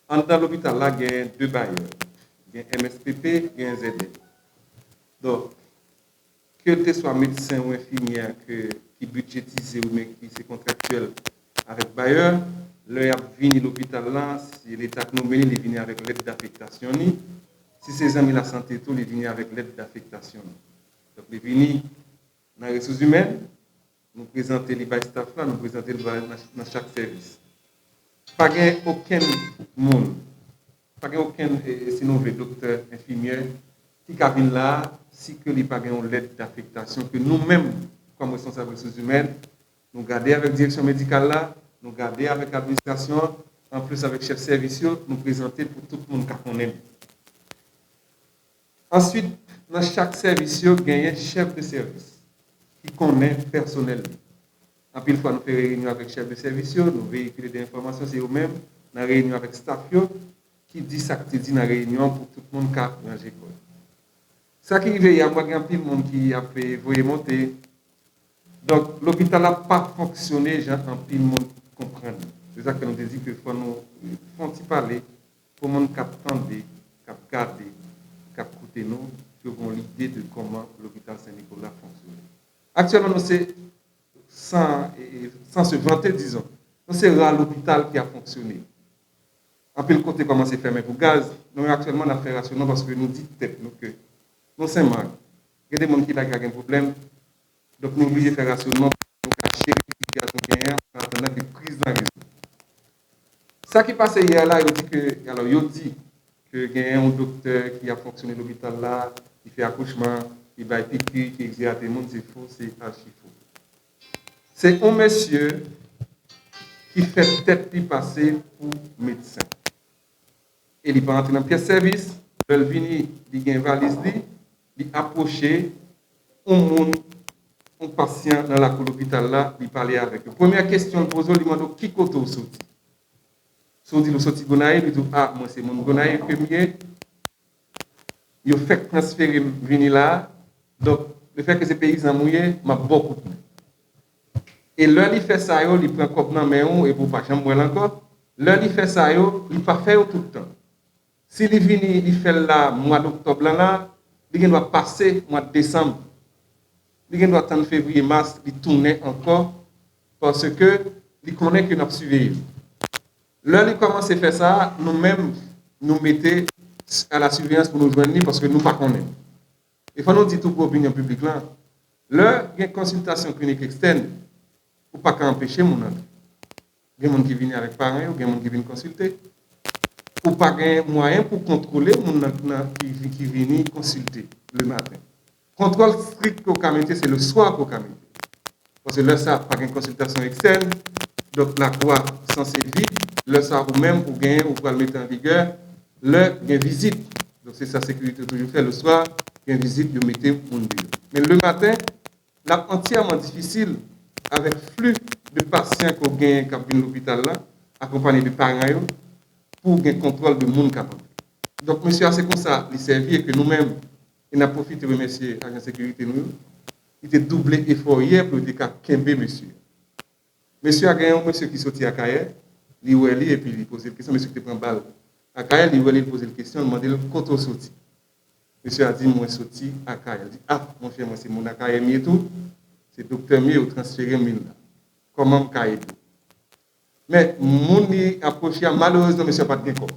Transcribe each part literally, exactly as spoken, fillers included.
Anndan lopital la, gen de bayè. Gen M S P P, gen Z N. Donk, ke l te swa medsen ou enfimyè ke, ki bidjetize oubyen ki se kontraktyèl avèk bayè, lè y ap vini lopital la, si leta k nonmen li, li vini avèk lèt dafektasyon li. Si se zanmi lasante tou, li vini avèk lèt dafektasyon li. Donk, li vini nan resous imèn, nou prezante li bay staff la, nou prezante li bay nan, nan chak sèvis. Pa gen okenn moun, pa gen okenn, e, e, si nou vle, doktè, enfimyè, ki ka vin la a, si ke li pa gen yon lèt dafektasyon ke nou menm, kòm responsab resous imèn, nou gade avèk direksyon medikal la, nou gade avèk administrasyon an, anplis avèk chèf sèvis yo, nou prezante l pou tout moun ka konnen li. Answit, nan chak sèvis yo, genyen chèf de sèvis ki konnen pèsonèl li. Anpil fwa, nou fè reyinyon avèk chèf de sèvis yo, nou veyikile de enfòmasyon, se yo menm, nan reyinyon avèk staff yo, ki di sa k te di nan reyinyon an pou tout moun ka ranje kò l. Sa ki rive yè, m wè gen anpil moun ki ap, e, voye monte. Donk, lopital la pa fonksyone jan anpil moun konprann li. Se sa k fè nou te di ke fò nou, e, fè yon ti pale pou moun k ap tande, k ap gade, k ap koute nou, pou yo gen yon lide de kòman lopital Sen Nikola fonksyone. Aktyèlman, nou se, sans, e, e, sans se vanter, disons, nou se ra lopital ki ap fonksyone. Anpil kote kòmanse fèmen pou gaz. Nou menm aktyèlman, n ap fè rasyonman paske nou di tèt nou ke nou Sen Mak, gen de moun ki la ki ka gen pwoblèm. Donk, nou oblije fè rasyonman pou nou ka jere ti gaz nou genyen an, an atandan ke kriz la rezoud. Sa ki pase yè la, yo di ke, alò, yo di ke genyen yon doktè ki ap fonksyone lopital la, ki fè akouchman, ki bay piki, ki egzeyate moun, se fo, se achi fo. Se yon mesye ki fè tèt li pase pou medsen. E li pa antre nan pyès sèvis. Lè l vini, li gen valiz li, li apwoche yon moun, yon pasyan nan lakou lopital la, li pale avèk yo. Premyè kesyon l poze w, li mande w ki kote w soti. Si w di l ou soti Gonayiv, li di w, a, mwen se moun Gonayiv ke m ye. Yo fèk transfere m vini la a. Donk, lefètke se peyizan m ou ye, m ap ba w kout men. E lè li fè sa yo, li pran kòb nan men w epi w pa janm wè l ankò. Lè li fè sa yo, li pa fè yo tout tan. Si li vini, li fè l la mwa d oktòb lan la, li gen dwa pase mwa d desanm. Li gen dwa tann fevriye, mas, li tounen ankò, paske li konnen ke n ap siveye l. Lè li kòmanse fè sa, nou menm, nou mete a la siveyans pou nou jwenn li, paske nou pa konnen. E fò nou di tou pou opinyon piblik lan, lè gen konsiltasyon klinik ekstèn, ou pa ka anpeche moun antre. Gen moun ki vini avèk paran yo, gen moun ki vin konsilte. Ou pa gen mwayen pou kontwole moun nan, nan, ki, ki vini konsilte le maten. Kontwòl strik ke w ka mete, se le swa ke w ka mete. Paske lè sa a, pa gen konsiltasyon ekstèn, donk lakou a sanse vid. Lè sa a, ou menm, ou genyen, ou pral mete an vigè lè gen vizit. Donk, se sa sekirite yo toujou fè, le swa, gen vizit, yo mete moun deyò. Men le maten, l ap antyèman difisil avèk fli de pasyan ke w genyen k ap vin lopital la, akonpanye de paran yo, pou w gen kontwòl de moun k ap antre. Donk, mesye a, se konsa li sèvi e ke nou menm, e n ap pwofite remèsye ajan sekirite nou yo, li te double efò yè pou yo te ka kenbe mesye a. Mesye a gen yon mesye ki soti Akayè, li wè li epi li poze l kesyon, mesye ki te pran bal Akayè, li wè li, li poze l kesyon, li mande l kote w soti. Mesye a di, mwen soti Akayè. Li di, a, monchè, mwen se moun Akayè m ye tou, se doktè m ye, yo transfere m vin la. Kòman m ka ede w? Men, moun li apwoche a, malerezman, mesye a pa t gen kòb.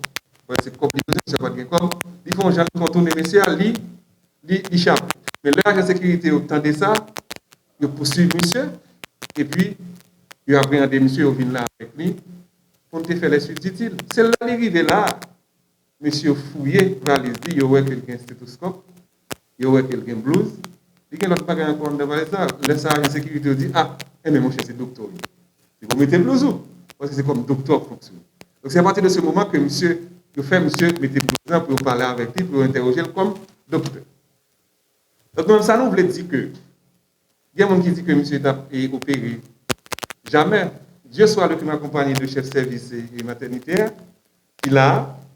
Paske se kòb li bezwen, mesye a pa t gen kòb. Li fè yon jan, li kontounen mesye a, li, li, li chape. Men lè ajan sekirite yo tande sa, yo pouswiv misye, epi yo apreyande misye, yo vin la avèk li, pou n te fè les suites utiles. Se lè li rive la, mesye yo fouye valiz li, yo wè ke l gen stetoskòp, yo wè ke l gen blouz. Li gen lòt bagay ankò anndan valiz la. Lè sa a, ajan sekirite yo di, a, enben, monchè, se doktè w ye. Se pou w mete blouz ou, paske se kòm doktè w ap fonksyone. Donk, se apati de se moman ke misye, yo fè misye mete blouz lan pou yo pale avèk li, pou yo entèwoje l kòm doktè. Donk, nou menm, sa nou vle di ke gen moun ki di ke misye t ap, e, opere. Jamè. Dieu soit loué, ke m akonpanye de chèf sèvis, e, e, matènite a, ki la,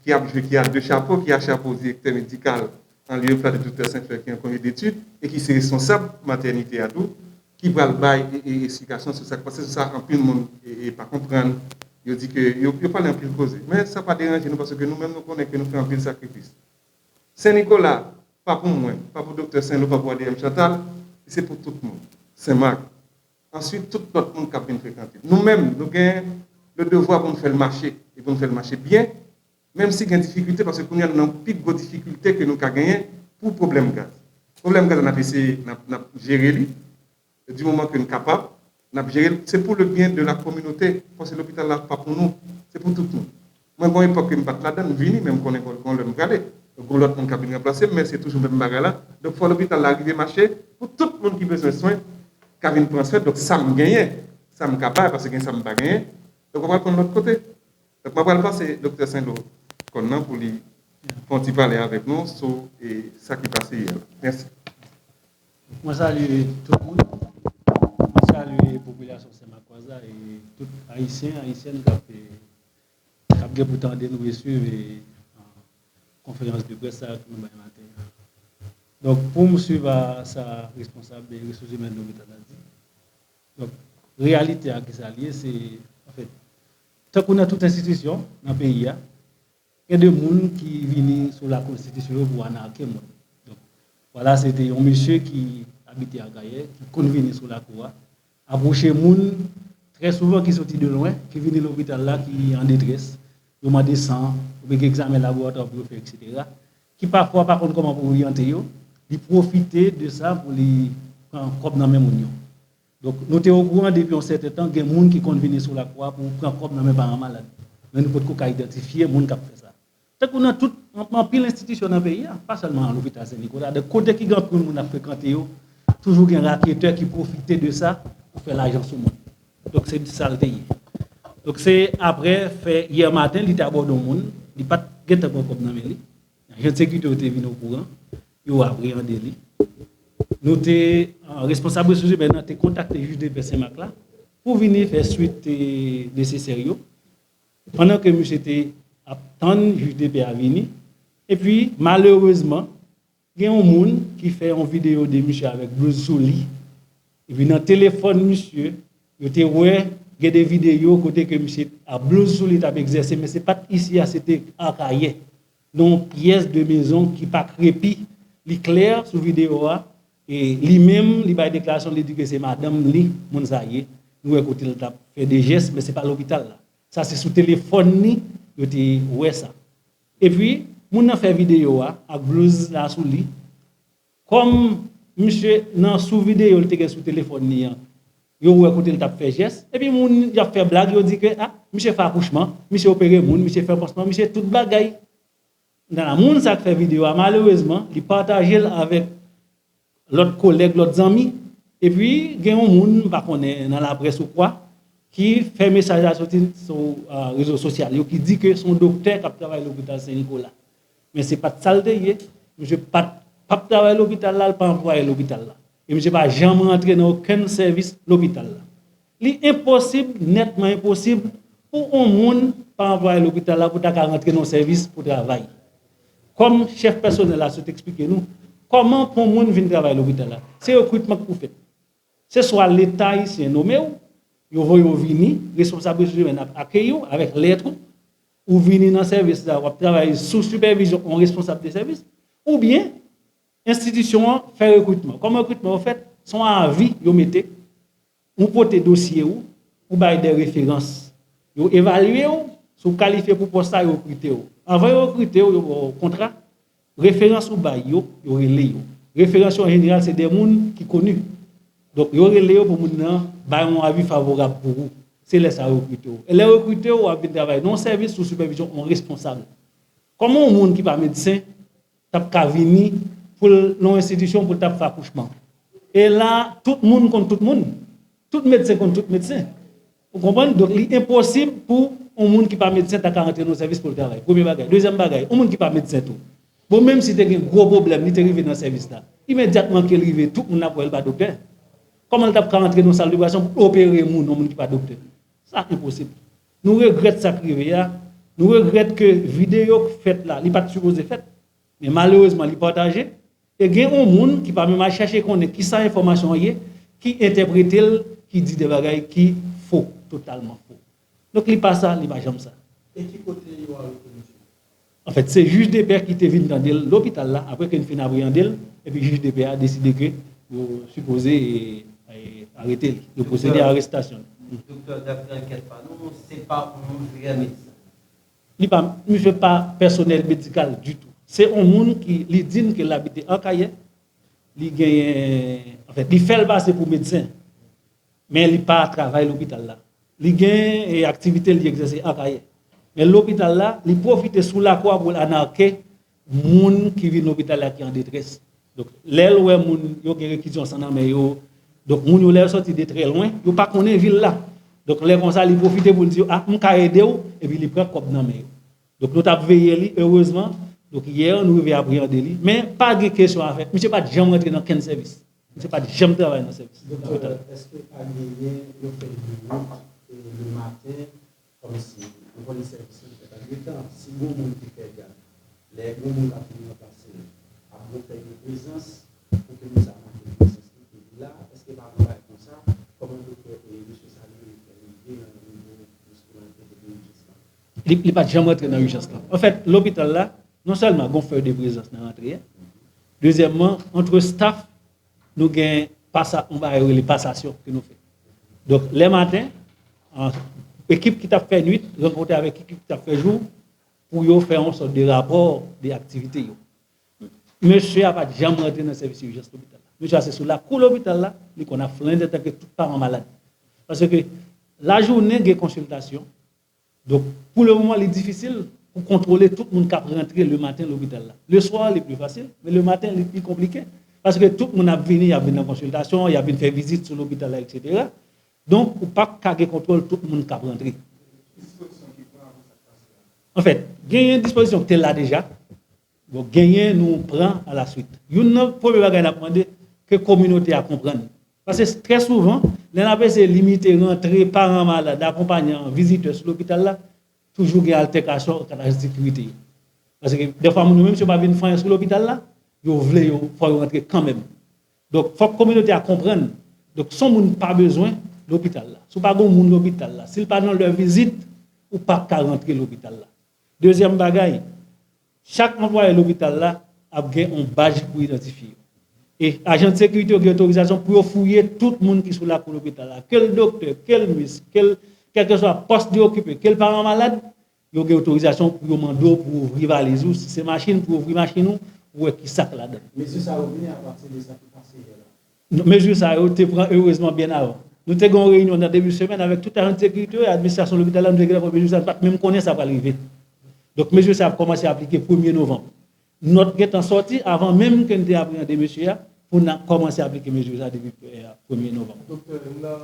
ki ap jwe, ki a de chapo, ki a chapo direktè medikal an lye pla de doktè Senflè ki an konje detid e ki se responsab matènite a tou, ki pral bay, e, e, esplikasyon sou sa k pase, sou sa anpil moun, e, e, pa konprann. Yo di ke yo, yo pale anpil koze. Men sa pa deranje nou paske nou menm nou konnen ke nou fè anpil sakrifis. Sen Nikola, pa pou mwen, pa pou Doktè Senlo, pa pou A D M Chantal, se pou tout moun. Sen Mak. Answit, tout lòt moun k ap vin frekante. Nou menm, nou gen le devwa pou n fè l mache, e pou n fè l mache byen, menm si gen difikilte, paske kounye a nou nan pi gwo difikilte ke nou ka genyen pou pwoblèm gaz. Pwoblèm gaz la, n ap eseye, n ap, n ap jere li, di moman ke n kapab, n ap jere l. Se pou le byen de la kominote, paske lopital la pa pou nou, se pou tout moun. Mwen, gon epòk ke m pa t ladan, m vini, men m konnen gon, gon lè m prale. Gon lòt moun k ap vin ranplase m, men se toujou menm bagay la. Donk, fò lopital la rive mache pou tout moun ki bezwen swen, ka vin pran swen. Donk, sa m genyen, sa m ka bay, paske gen sa m pa genyen. Donk, mwen pral pran lòt kote. Donk, mwen pral pase Doktè Senlo kòn nan pou li fè yon ti pale avèk nou sou e, sa ki pase yè la. Mèsi. Mwen salye tout moun. Mwen salye popilasyon Senmakwa e tout Ayisyen, Ayisyèn k ap k ap gen pou tande nou e swiv e, konferans de près sa a ke nou bay maten an. Donk, pou m swiv a sa responsab resous imèn lopital la di, donk, reyalite a ki sa l ye, se, anfèt, tankou nan tout enstitisyon nan peyi a, gen de moun ki vini sou lakou enstitisyon yo pou anake moun. Donk, vwala, se te yon mesye ki abite Akayè, ki konn vini sou lakou a, apwoche moun trè souvan ki soti de lwen, ki vini lopital la, ki an detrès, yo mande san, oubyen gen egzamen laboratwa pou yo fè, etsetera, ki pafwa pa konn kòman pou oryante yo, li pwofite de sa pou li pran kòb nan men moun yo. Donk, nou te okouran depi yon sèten tan, gen moun ki konn vini sou lakou a pou pran kòb nan men paran malad. Men nou potko ka idantifye moun k ap fè sa. Tankou nan tout, anpil enstitisyon nan peyi a, pa sèlman lopital Sen Nikola, de kote ki gen anpil moun ap frekante yo, toujou gen raketè ki pwofite de sa pou fè lajan sou moun. Donk, se sa l te ye. Donk, se apre fè yè maten, li te abòde yon moun, li pa t gentan pran kòb nan men li. Ajan de sekirite yo te vin okouran, yo apreyande li. Nou te, responsab resous imèn nan te kontakte jij de pè Senmak la pou vini fè swit nesesè yo. Pandan ke misye te ap tann jij de pè a vini, epi malerezman, gen yon moun ki fè yon videyo de misye avèk blouz sou li. Epi nan telefòn misye, yo te wè gen de videyo kote ke misye a blouz sou li t ap egzèse, men se pa t isi a, se te Akayè. Nan yon pyès de mezon ki pa krepi, li klè sou videyo a, e li menm, li bay deklarasyon, li di ke se madanm li, moun sa ye. Nou wè kote l t ap fè de jès, men se pa lopital la. Sa se sou telefòn li, yo te wè sa. Epi, moun nan fè videyo a, ak blouz la sou li, kòm misye nan sou videyo li te gen sou telefòn li an, yo wè kote l t ap fè jès, epi moun y ap fè blag, yo di ke, a, misye fè akouchman, misye opere moun, misye fè pansman, misye tout bagay. Nan moun sa k fè videyo a, malerezman, li pataje l avèk lòt kolèg, lòt zanmi, epi gen yon moun, m pa konnen nan laprès ou kwa, ki fè mesaj la soti sou rezo sosyal yo, ki di ke se yon doktè k ap travay lopital Sen Nikola. Men se pa t sa l te ye, misye pa t p ap travay lopital la, l pa anplwaye lopital la. E misye pa janm rantre nan okenn sèvis lopital la. Li enposib, nètman enposib, pou yon moun pa anplwaye lopital la pou ta ka rantre nan yon sèvis pou travay. Kòm chèf pèsonèl la sot eksplike nou, kòman pou yon moun vin travay lopital la? Se rekritman k pou fèt. Se swa Leta ayisyen nome w, yo voye w vini, responsab resous imèn ap akeyi w avèk lèt ou, ou vini nan sèvis la, w ap travay sou sipèvizyon yon responsab de sèvis, oubyen enstitisyon an fè rekritman. Kòman rekritman yo fèt? Se yon avi yo mete, ou pote dosye ou, ou bay de referans. Yo evalye w, si w kalifye pou pòs la, yo rekrite w. Anvan yo rekrite w, yo ba w kontra, referans ou bay yo, yo rele yo. Referans yo an jeneral se de moun ki koni. Donk, yo rele yo pou moun nan bay yon avi favorab pou ou. Se lè sa yo rekrite w. E lè yo rekrite w, w ap vin travay nan yon sèvis sou sipèvizyon yon responsab. Kòman yon moun ki pa medsen t ap ka vini pou l nan yon enstitisyon pou l t ap fè akouchman? E la, tout moun konn tout moun. Tout medsen konn tout medsen. Ou konprann? Donk, li enposib pou yon moun ki pa medsen ta ka rantre nan yon sèvis pou l travay. Premye bagay. Dezyèm bagay, yon moun ki pa medsen tou. Bon, menm si te gen gwo pwoblèm, li te rive nan sèvis la. Imedyatman ke l rive, tout moun ap wè l pa doktè. Kòman l t ap ka rantre nan yon sal de operasyon pou opere moun, yon moun ki pa doktè? Sa enposib. Nou regrèt sa k rive a. Nou regrèt ke videyo k fèt la, li pa t sipoze fèt. Men malerezman, li pataje. E gen yon moun ki pa menm al chèche konnen kisa enfòmasyon an ye, ki entèprete l, ki di de bagay ki fo, totalman fo. Donk, li pa sa, li pa janm sa. E ki kote yo arete misye? Anfèt, se jij de pè ki te vin tande l lopital la, apre ke n fin apreyande l, epi jij de pè a deside ke yo sipoze, e, e, arete li, yo pwosede a arestasyon li. Doktè, daprè ankèt pa nou, se pa yon vrè medsen. Li pa, misye pa pèsonèl medikal ditou. Se yon moun ki, li di n ke l abite Akayè, li genyen, anfèt, li fè l pase pou medsen, men li pa travay lopital la. Li gen, e, aktivite li egzèse Akayè. Men lopital la, li pwofite sou lakou a pou l anake moun ki vin lopital la ki an detrès. Donk, lè l wè moun yo gen rekizisyon san nan men yo, donk moun yo lè yo sòti de trè lwen, yo pa konnen vil la. Donk, lè konsa, li pwofite pou l di yo, "A, m ka ede w," epi li pran kòb nan men yo. Donk, nou t ap veye li, erezman. Donk, yè, nou rive apreyande li. Men, pa gen kesyon a fè. Misye pa t janm rantre nan kenn sèvis. Misye pa t janm travay nan sèvis. Doktè, èske pa genyen yon fèy de wout, e, le maten, kòmsi, nou konnen sèvis lan fèt an de tan. Si gon moun ki fè gad, lè gon moun k ap vin ranplase l, ap gon fèy de prezans, pou ke moun sa make prezans li, epi la, èske pa gon bagay konsa, kòman doktè, e, mesye Samuel fè rive nan nivo diskou lan, kote de ijans lan? Li, li pa t janm rantre nan ijans lan. Anfèt, lopital la, non sèlman gon fèy de prezans nan rantre a, dezyèmman, antre staff, nou gen pasa-, yon bagay yo rele pasasyon ke nou fè. Donk, lè maten, an, ekip ki t ap fè nwit rankontre avèk ekip ki t ap fè jou pou yo fè yon sòt de rapò de aktivite yo. Mesye a pa t janm rantre nan sèvis ijans lopital la. Mesye a se sou lakou lopital la, li konn ap flannen antanke tout paran malad. Paske lajounen gen konsiltasyon, donk, pou le moman, li difisil pou kontwole tout moun k ap rantre le maten lopital la. Le swa, li pli fasil, men le maten, li pi konplike. Paske tout moun ap vini, y ap vin nan konsiltasyon, y ap vin fè vizit sou lopital la, etsetera. Donk, ou p ap ka gen kontwòl tout moun k ap rantre. Anfèt, genyen dispozisyon ki te la deja. Bon, genyen nou pran a la swit. Youn nan premye bagay n ap mande, ke kominote a konprann. Paske trè souvan, lè n ap eseye limite rantre paran malad, akonpanyan, vizitè sou lopital la, toujou gen altèkasyon ant ajan sekirite yo. Paske dèfwa moun yo, menm si yo pa vin fè anyen sou lopital la, yo vle yo, fò yo rantre kanmenm. Donk, fòk kominote a konprann. Donk, si yon moun pa bezwen lopital la, si w pa gen yon moun lopital la, si l pa nan lè vizit, ou p ap ka rantre lopital la. Dezyèm bagay, chak anplwaye lopital la ap gen yon baj pou idantifye yo. E ajan de sekirite yo gen otorizasyon pou yo fouye tout moun ki sou lakou lopital la. Ke l doktè, ke l mis, ke l, kèlkeswa pòs li okipe, ke l paran malad, yo gen otorizasyon pou yo mande w pou ouvri valiz ou. Si se machin, pou ouvri machin ou, pou wè ki sa k ladan l. Mezi sa yo vini apati de sa ki pase yè la. Mezi sa yo te pran, erezman, byen avan. Nou te gen yon reyinyon nan debi semèn avèk tout ajan de sekirite yo e administrasyon lopital la, nou te gentan pran mezi sa, nou pa t menm konnen sa pral rive. Donk, mezi sa ap kòmanse aplike premye novanm. Nòt gentan sòti avan menm ke n te apreyande mesye a, pou n a kòmanse aplike mezi sa depi, eh, premye novanm. Doktè, nan,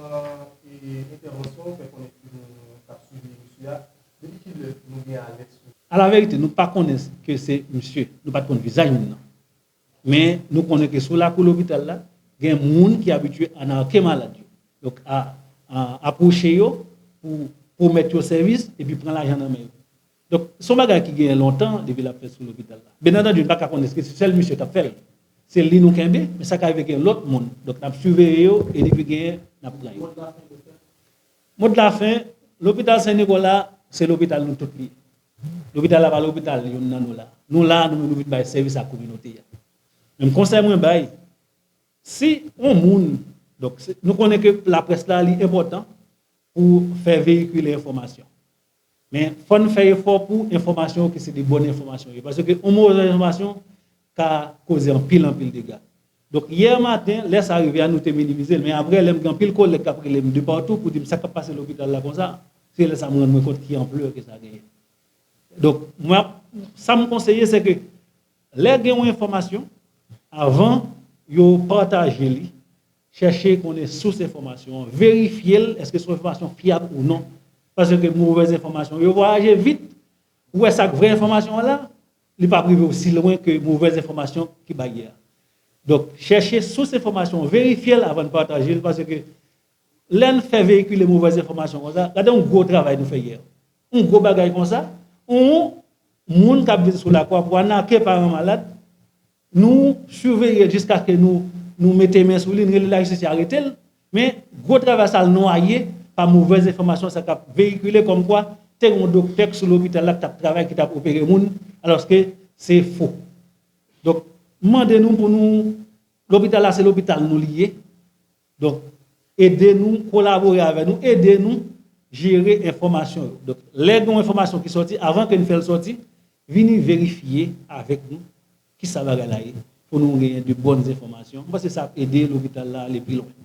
eh, entèvansyon w fè konnen ke nou t ap siveye mesye a, depi kilè nou gen alèt sou? A la verite, nou pa konnen ke se misye. Nou pa t konn vizaj moun nan. Men nou konnen ke sou lakou lopital la, gen moun ki abitye anake malad yo. Donk, a, a, apwoche yo pou pwomèt yo sèvis epi pran lajan nan men yo. Donk, se yon bagay ki genyen lontan depi l ap fèt sou lopital la. Byen antandi, nou pa ka konnen èske se sèl misye k ap fè l. Se li nou kenbe, men sa ka rive gen lòt moun. Donk, n ap siveye yo e depi genyen, n ap pran yo. Mo de lafen, lopital Sen Nikola, se lopital nou tout li ye. Lopital la pa lopital youn nan nou la. Nou la, nou, nou vin bay sèvis a kominote a. Men konsèy mwen bay, si yon moun, donk, se, nou konnen ke laprès la, li enpòtan pou fè veyikile enfòmasyon. Men, fò n fè efò pou enfòmasyon yo ki se de bòn enfòmasyon yo. Paske yon movèz enfòmasyon ka koze anpil, anpil dega. Donk, yè maten, lè sa rive a, nou te minimize l. Men apre, lè m gen anpil kolèg k ap rele m de patou pou di m sa k ap pase lopital la konsa, se lè sa m rann mwen kont ki anplè ke sa genyen. Donk, mwen ap, sa m konseye, se ke lè gen yon enfòmasyon, avan yo pataje li, chèche konnen sous enfòmasyon an, verifye l, èske se yon enfòmasyon fyab ou non. Paske movèz enfòmasyon yo vwayaje vit, ou wè sa k vrè enfòmasyon an la, li p ap rive osi lwen ke movèz enfòmasyon ki bay yè a. Donk, chèche sous enfòmasyon, verifye l avan n pataje l, paske lè n fè veyikile movèz enfòmasyon konsa, gade yon gwo travay nou fè yè. Yon gwo bagay konsa, yon moun k ap vin sou lakou a pou anake paran malad, nou siveye l jiskaske nou, nou mete men sou li, n rele lajistis arete l, men gwo travay sa l nwaye pa movèz enfòmasyon sa k ap veyikile kòmkwa te gen yon doktè k sou lopital la k t ap travay, ki t ap opere moun, alòske se fo. Donk, m mande nou pou nou, lopital la se lopital nou li ye. Donk, ede nou, kolabore avè nou, ede nou jere enfòmasyon yo. Donk, lè gen yon enfòmasyon ki sòti, avan ke n fè l sòti, vini verifye avèk nou kisa bagay la ye, pou nou genyen de bòn enfòmasyon. M panse sa ap ede lopital la ale pi lwen.